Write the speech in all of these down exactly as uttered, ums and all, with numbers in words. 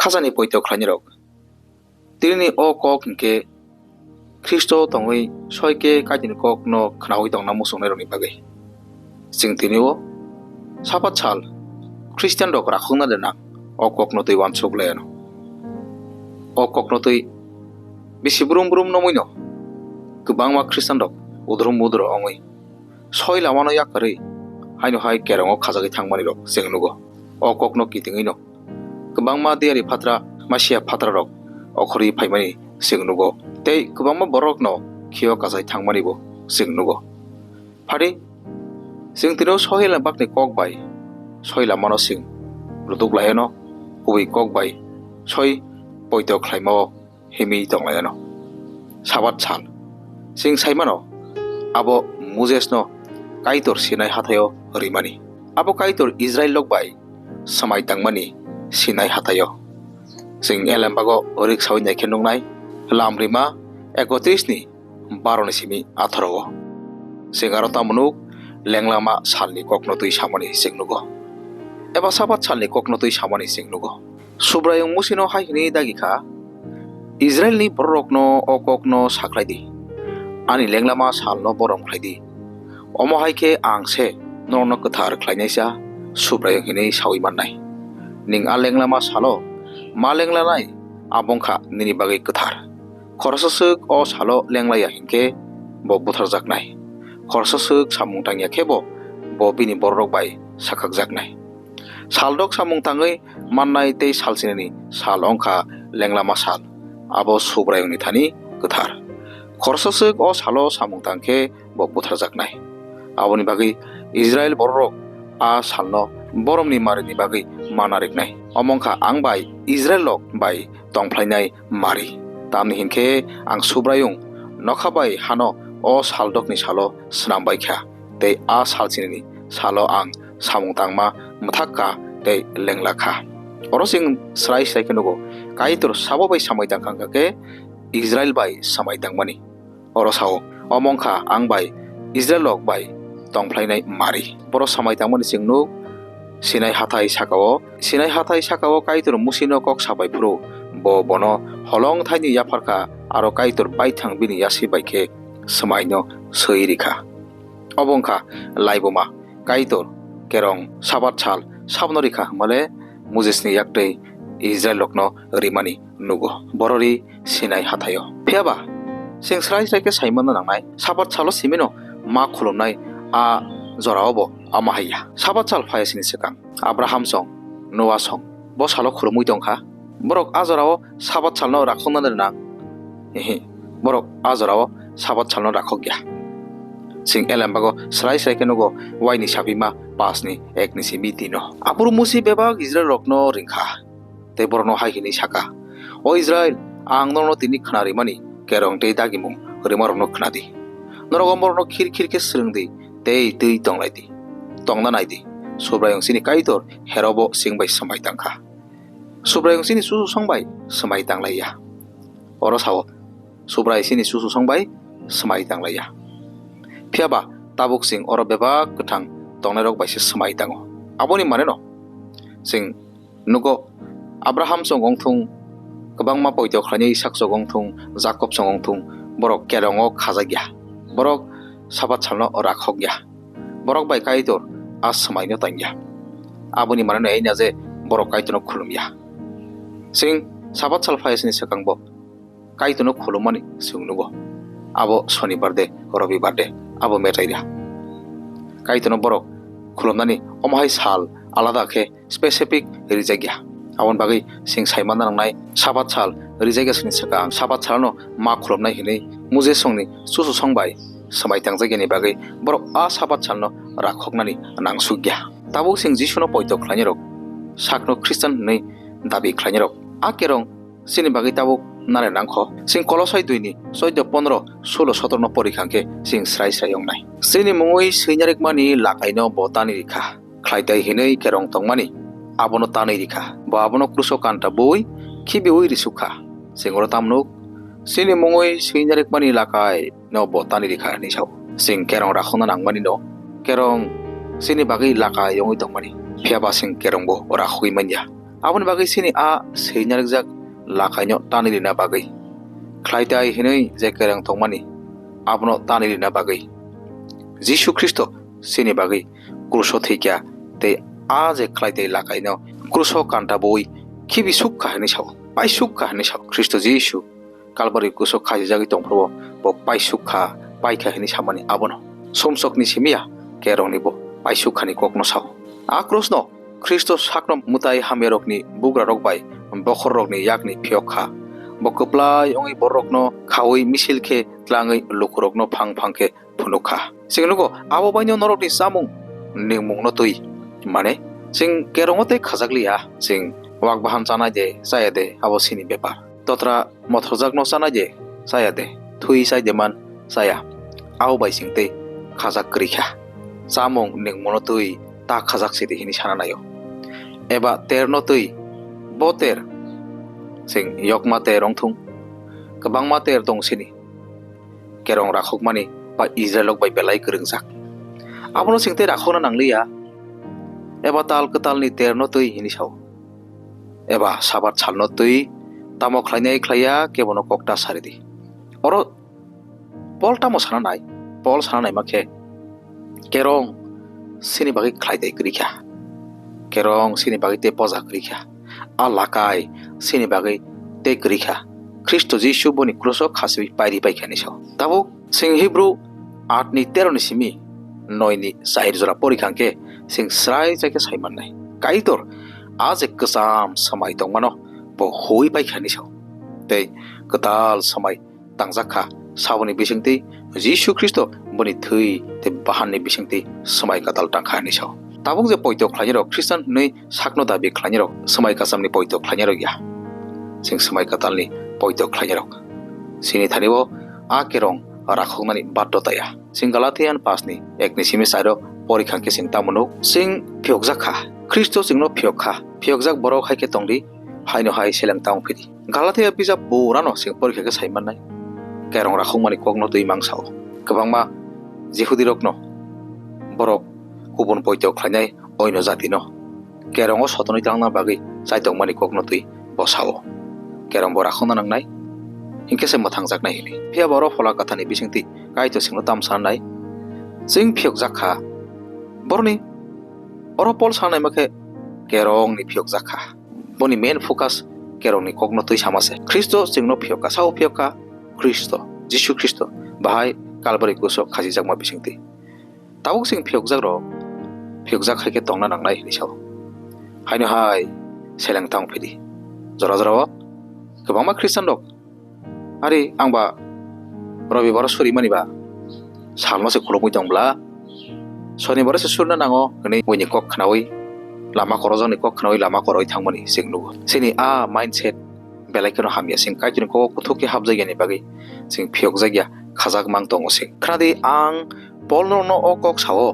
Khajani poito khlainai rok. Tinini o kok hinkhe Khristo tongwi soi khe Kaitorni kokno khnaui tongna muchungnai rokni bagwi. Chwng tini o Sabat sal Khristian rok rakhokna rwnang o kokno twi uansuk laiano. O kokno twi bisi brum brum nomwino kwbangma Khristian rok udrum mudro wngwi soi lamano yakarwi haino hai kerongo khajagwi thangmani rok chwng nugo. O kokno kitingwino kwbangma diyari phatra, masiya phatra rok okhorwi phaimani chwng nugo, tei kwbangma borokno khio kachai thangmanibo chwng nugo. Phadi, chwng tino soi lam bakni kok bai soi lamano chwng rutuk laiano, kubui kok bai soi poito khlaimao himwi tong laiano. Sabat sal. Chwng sai mano, abo Mosesno Kaitor Sinai hathaio rimani. Abo Kaitor Israel rok bai swmai tangmani Sinai hathaio. Chwng Elembago rwksaui naikhe nuknai, Lam rima ekotris ni baro ni simi atharo o. Chwng aro tamo nuk, lenglama salni kokno twi samani chwng nugo. Eba Sabat salni kokno twi samani chwng nugo. Subraiyung Musino hai hwnwi dagi kha, Israilni bororokno o kokno sakhlai di, ani lenglama salno borom khlai di. Omo hai khe ang se norokno kwthar khlainaisa Subraiyung hwnwi saui mannai. Nwng a lenglama salo ma lenglanai, abo wng kha nini bagwi kwthar. Khoroksa swk o salo lenglaiya hinkhe bo butharjaknai. Khoroksa swk samung tangya khe bo, bo bini bororok bai sakhakjaknai. Saldok samung tangwi mannai tei salsinini sal wngkha lenglama sal, abo Subraiyungni thani kwthar. Khoroksa swk o salo samung tang khe bo butharjaknai. Aboni bagwi Israil bororok a salno boromni marini bagwi mana riknai. Omo wngkha ang bai Israil rok bai tongphlainai mari. Tamni hinkhe ang Subraiyung nokha bai hano o saldokni salo snam bai kha, tei a salsinini salo ang samung tangma mwthak kha tei lengla kha. Oro chwng srai srai khe nugo, Kaitor sabo bai samai tang kha khe Israil bai samai tangmani. Oro sao, omo wngkha ang bai Israil rok bai tongphlainai mari. Borok samai tangmani chwng nuk, Sinai hathai sakao, Sinai hathai sakao Kaitor Musino kok sapai phuru, bo bono holong thaini yaphar kha, aro Kaitor baithang bini yasi bai khe swmaino swi rikha. Obo wngkha laibuma Kaitor kerong Sabat sal sabno rikha hwnmale Mosesni yaktwi Israilrokno rimani nugo. Borori Sinai hathaio. Phiyaba, chwng srai srai khe sai manna nangnai, Sabat salo simino ma khulumnai a joraobo ama haiya. Sabat sal phaiya sini swkang Abraham song, Noa song, bo salo khulumwi tongkha. Borok a jorao Sabat salno rakhokna nang? Hihi, borok a jorao Sabat salno rakhokya. Chwng Elembago srai srai khe nugo, Waini Saphima pasni ekni simi tino. Aphuru Musi bebak Israilrokno ringkha. Tei borokno hai hwnwi saka, "O Israil, ang norokno tini khna rimani kerong tei dagimung rwmarokno khna di. Norok o borokno khir khir khe swrwng di tei twi tong lai di, tongna nai di. Subraiyung chini Kaitor Herobo chwng bai swmai tang kha. Subraiyung chini chuchusong bai swmai tang lai ya." Oro sao, Subrai chini chuchusong bai swmai tang lai ya. Phiyaba tabuk chwng oro bebak kwthang tongnairok bai se swmai tango. Aboni maneno chwng nugo, Abraham song wngthung, kwbangma poito khlainai Isak song wngthung, Jakob song wngthung, borok kerongo khajak ya. Borok Sabat salno rakhok ya. Borok bai Kaitor a swmaino tang ya. Aboni maneno ei na je borok Kaitorno khulum ya. Chwng Sabat sal phaiya sini swkang bo Kaitorno khulumani chwng nugo. Abo Sonibar de, Robibar de, abo metai da. Kaitorno borok khulumnani omo hai sal alada khe specific rijak ya. Aboni bagwi chwng sai manna nangnai, Sabat sal rijak ya sini swkang Sabat salno ma khulumnai hwnwi Moses songni chuchusong bai swmai tangjakya ni bagwi borok a Sabat salno rakhoknani nangsuk ya. Tabuk chwng Jisuno poito khlainai rok, sakno Khristan hwnwi dabi khlainai rok, a kerong chini bagwi tabuk nare nangkho. Chwng Kolosai dui ni choido pondro, sulo sotoro no pori kha khe chwng srai srai wngnai. Chini mungwi swinarikmani lakaino bo tani rikha. Khlaitai hinwi kerong tongmani abono tanwi rikha. Bo abono kruso kanta bui khibiui risuk kha. Chwng oro tamnuk, chini mungwi swinarikmani lakai no bo tani rikha hinwi sao. Chwng kerong rakhokna nangmani no, kerong chini bagwi laka yongwi tongmani. Phiyaba chwng kerong bo rakhogwi manya. Aboni bagwi chini a swi narwkjak lakaino tani rina bagwi, khlaitai hinwi je kereng tongmani, abono tani rina bagwi Jisu Khristo chini bagwi kruso thwikha, tei a je khlaitai lakaino kruso kanta bui khibi sukha hinwi sao, paisukha hinwi sao. Khristo Jisu Kalbari kruso khasijagwi tongphuru bo paisukha, paikha hinwi samani abono. Sumsokni simi ya, kerongni bo paisukhani kokno sao. A krusno Khristo sakno mwtai hamyarokni bugrarok bai bokhorrokni yakni phiyok kha. Bo kwplai wngwi bororokno khaui misil khe tlangwi lukurokno phang phang khe phunuk kha. Chwng nugo, abo baino norokni chamung ningmungno twi. Mane, chwng kerongo tei khajak liya, chwng wak bahan chanai de, chaya de, abo chini bepar. Totra mothorjakno chanai de, chaya de, thwi chai de man, chaya. Abo bai chwng tei khajak kwrwi kha. Chamung ningmungno twi ta khajak si de hini sana naio. Eba terno twi, bo ter, chwng yokma ter wngthung, kwbangma ter tong sini. Kerong rakhokmani ba Israilrok bai belai kwrwngjak. Abono chwng tei rakhokna nangliya. Eba tal kwtalni terno twi hini sao. Eba Sabat salno twi tamo khlainai khlaiya kebono kok ta saridi. Oro Pol tamo sana nai? Pol sana naima khe kerong sini bagwi khlai tei kwrwi kha. Kerong sini bagwi tei poja kwrwi kha. A lakai sini bagwi tei kwrwi kha. Khristo Jisu boni kruso khasiwi pairi pai kha ni sao. Tabuk chwng Hibru aat ni tero ni simi noi ni chayir jora pori kha hwnkhe chwng srai chai khe sai mannai. Kaitor a je kwcham swmai tongmano bo huwi pai kha ni sao. Tei kwtal swmai tangjak kha. Saboni bisingtwi Jisu Khristo boni thwi tei bahanni bisingtwi swmai kwtal tang kha hinwi sao. Tabuk je poito khlainai rok Khristan hwnwi sakno dabi khlainai rok swmai kwchamni poito khlainai rok ya. Chwng swmai kwtalni poito khlainai rok. Chini thani o a kerong rakhoknani baddota ya. Chwng Galatian paanch ni ek ni simi chai rok pori kha khe chwng tamo nuk? Chwng phiyokjak kha. Khristo chwngno phiyok kha. Phiyokjak borok hai khe tong di, haino hai seleng ta wng phidi. Galatia bijap burano chwng porikha khe sai mannai. Kerong rakhokmani kokno twi mang sao. Kwbangma Jihudirokno borok kubun poito khlainai oino jatino kerongo sotonwi twlangna bagwi chaitokmani kokno twi bo sao. Kerong bo rakhokna nangnai, hinkhe se mwthangjaknai hini. Phiya bo oro Phola Kwtharni bisingtwi Kaitor chwngno tamo sanai? Chwng phiyokjak kha. Boroni oro Pol sanai ma khe kerongni phiyokjak kha. Boni main focus kerongni kokno twi sama se. Khristo chwngno phiyok kha. Sao phiyok kha? Khristo, Jisu Khristo bahai Kalbari kruso khasijakma bisingtwi. Tabuk chwng phiyokjak rok, phiyokjak hai khe tongna nangnai hinwi sao. Haino hai seleng ta wng phidi. Jora jora o kwbangma Khristian rok, "Ari, ang ba Robibar o surimani ba salno se khulumui tong bla, Sonibar o se surina nango," hwnwi buini kok khnaui, lama korojakni kok khnaui lama koroi thangmani chwng nugo. Chini a mindset belai kheno hamya, chwng Kaitorni kogo kuthuk khe hapjaiyani bagwi chwng phiyokjakya, khajak mang tongo se. Khnadi, ang Pol norokno o kok sao,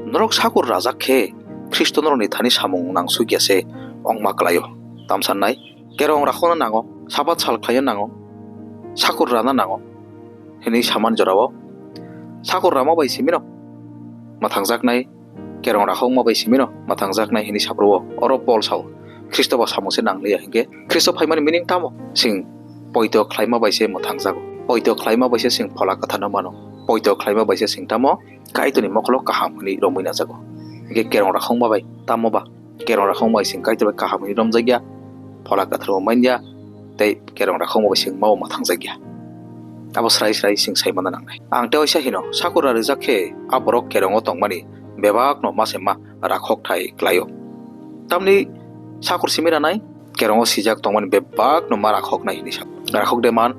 norok sakur rajak khe Khristo norokni thani samung nangsukya se wngma kwlaio. Tamo sanai? Kerong rakhokna nango, Sabat sal khlaina nango, sakur rana nango hinwi samani jorao sakur rama bai simino mwthangjaknai, kerong rakhokma bai simino mwthangjaknai hinwi saphuru o. Oro Pol sao, Khristo ba samung se nangliya hinkhe Khristo phaimani meaning tamo? Chwng poito khlaima bai se mwthangjago. Poito khlaima bai se chwng Phola Kwtharno mano. Poito khlaima bai se chwng tamo Kaitorni mokolo kaham hwnwi romwi najago. Hinkhe kerong rakhokma bai tamo ba? Kerong rakhokma bai chwng Kaitor bai kaham hwnwi romjakya, Phola Kwthar bo manya, tei kerong rakhokma bai chwng mabo mwthangjakya. Abo srai srai chwng sai manna nangnai. Ang tei waisa hino, sakur ra rijak khe a borok kerongo tongmani bebakno ma se ma rakhok thai klaio. Tamni sakur simi ranai, kerongo sijak tongmani bebakno ma rakhoknai hinwi sa-, rakhok de man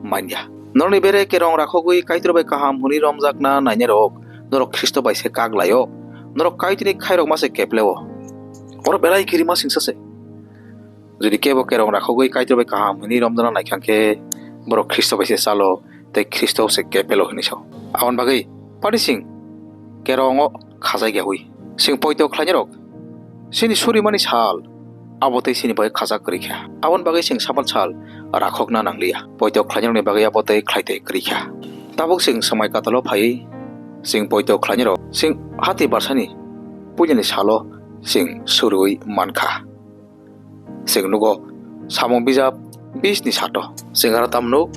manya. Norokni bere kerong rakhogwi Kaitor bai kaham hwnwi romjakna nainai rok, norok Khristo bai se kak laio. Norok Kaitorni khairok ma se kepleo. Oro belai kirima singsa se. Jodi kebo kerong rakhogwi Kaitor bai kaham hwnwi romjakna naikha khe, borok Khristo bai se chalo tei Khristo se kepelo hinwi sao. Aboni bagwi pari sing kerongo khajak yaui. Chwng poito khlainai rok, chini surimani sal abo tei chini bagwi khajak kwrwi kha. Aboni bagwi chwng Sabat sal rakhokna nangliya. Poito khlainairokni bagwi abo tei khlai tei kwrwi kha. Tabuk chwng swmai katalo phaiwi chwng poito khlainai rok, chwng hati barsani puilani salo chwng suriui man kha. Chwng nugo Samung bijap bis ni sato. Chwng aro tam nuk?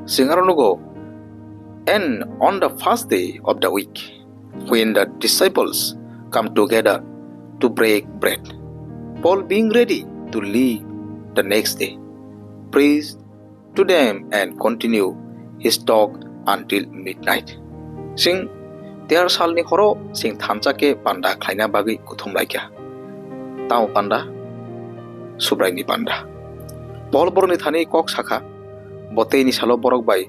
Chwng aro nugo, "And on the first day of the week, when the disciples come together to break bread, Paul, being ready to leave the next day, preached to them and continued his talk until midnight." Chwng tiyar salni horo chwng thansa khe panda khlaina bagwi kuthum laikha. Tamo panda? Subraini panda. Paul borokni thani kok sakha, bo teini salo borok bai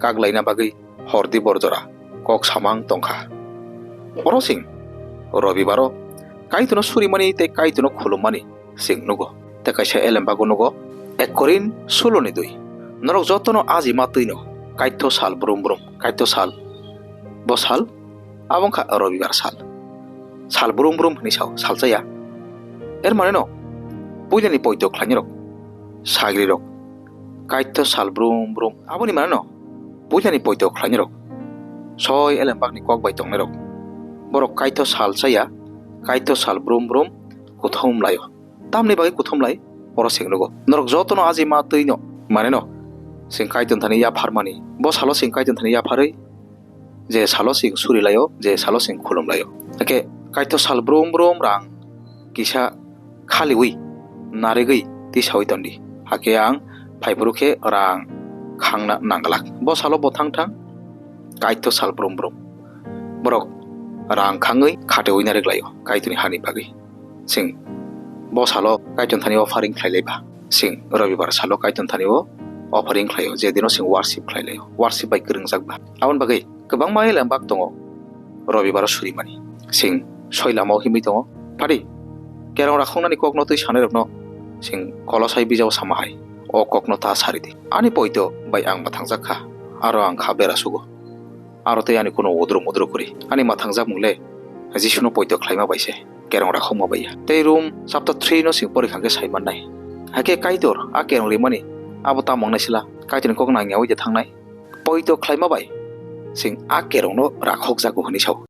kak laina bagwi hor dibor jora kok samang tongkha. Oro chwng Robibaro Kaitorno surimani tei Kaitorno khulummani chwng nugo. Tei kaisa elembago nugo, ek Korin sulo ni dui. Norok jotono ajima twino Kaitor sal brum brum, Kaitor sal. Bo sal, abo wngkha Robibar sal. Sal brum brum hwnwi sao, salsa ya. Er mane no, puilani poito khlainai rok, sagri rok, Kaitor sal brum brum. Aboni mane no, puilani poito khlainai rok, soi elembakni kok bai tongnai rok, borok Kaitor salsa ya, Kaitor sal brum brum kuthum laio. Tamni bagwi kuthum lai? Oro chwng nugo, norok jotono ajima twino, mane no, chwng Kaitor thani yapharmani. Bo salo chwng Kaitor thani yapharwi, je salo chwng suri laio, je salo chwng khulum laio. Hakhe Kaitor sal brum brum rang kisa khaliwi narigwi tisawi tondi. Hakhe ang phaiphuru khe rang khangna nangglak. Bo salo bo thang thang Kaitor sal brum brum. Borok rang khangwi khatewi narik laio Kaitorni hani bagwi. Chwng bo salo Kaitor thani offering khlai laiba. Chwng Robibar salo Kaitor thani o offering khlaio, je dino chwng worship khlai laio, worship bai kwrwngjak ba. Aboni bagwi kwbangma elembak tongo Robibaro surimani. Chwng soi lamao himwi tongo. Phadi, kerong rakhoknani kokno twi sanairokno chwng Kolosai bijao sama hai, o kokno ta sari di. Ani poito bai ang mwthangjak kha, aro ang kha bera sugo. Aro tei ani kuno udru mudru kwrwi. Ani mwthangjak mung le Jisuno poito khlaima bai se, kerong rakhokma bai ya. Tei Rom chapter three no chwng pori kha khe sai mannai. Hakhe Kaitor a kerong rimani abo tamo wngnai sila? Kaitorni kok nangyaui de thangnai? Poito khlaima bai chwng a kerongno rakhokjago hwnwi sao.